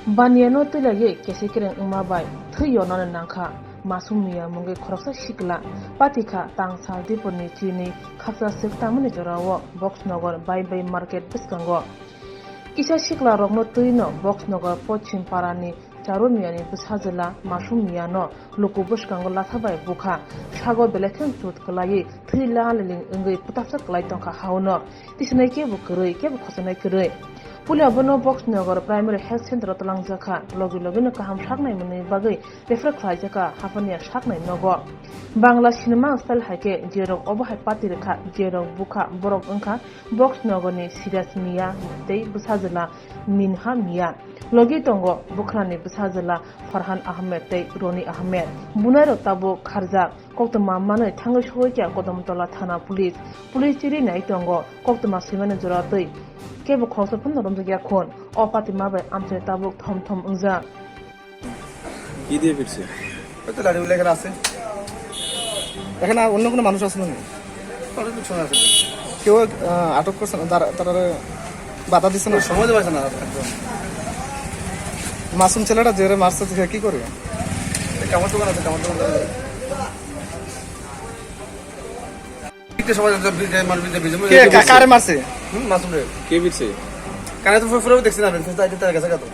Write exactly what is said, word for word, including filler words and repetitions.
Baniano twilaiwi kesi kereng wngma bai thwi yornani nangkha. Masum Miya mungwi khoroksa sikla patikha tang sal dipurni chini khaksa swk tamani jorao Boxnagar Baibai market bwskango. Kisa sikla rokno twino Boxnagar Pochim parani Charu Miyani bwsajwla Masum Miyano luku bwskango latha bai bukha, sago belai kheno chut kwlaiwi thwi laliling wngwi pwtapsa kwlai tongkha hauno. Tisinai kebo kwrwi, kebo khochanai kwrwi. Puila bono Boxnagar Primary Health Center o twlangjakha, logi logino kaham saknai mwnwi bagwi refer khlaijakha Hapania saknai nogo. Bangla cinema style hai khe jerok obo hai pati rwkha, jerok bukha borok wngkha Boxnagarni Siraj Miya tei bwsajwla Minha Miya. Logi tongo bwkhrani bwsajwla Farhan Ahmed tei Roni Ahmed. Bunairok tabuk kharjak. Koktwma manwi thangwi sogwi kha Kodamtola thana police. Police chiri nai tongo. Koktwma swimani jora twi kebo khoroksa phano romjakya khun. O patima bai amchai tabuk thom thom wngjak. কি দিয়ে ফিরছে? হয়তো লাঠি উল্লেখ আছে। এখানে আর অন্য কোনো মানুষ আছে না? অনেক কিছু আছে। কেউ, আহ, আটক করছে না? তারা, তারা বাধা দিছে না? সময় দেওয়া হয়েছে না। মাসুম ছেলেটা যে মারছে, সে কি করে? এই কাপড় দোকান আছে, কাপড় দোকান আছে। পিঠে সময় আছে, পিঠে, মানে, পিঠে, পিঠে, কে, পিঠে কা-, কারে মারছে? হুম, মাসুম রে। কে ফিরছে? কানে তো ফুরফুরে দেখছি না, ফেসবুকে আইডি তার কাছে কত?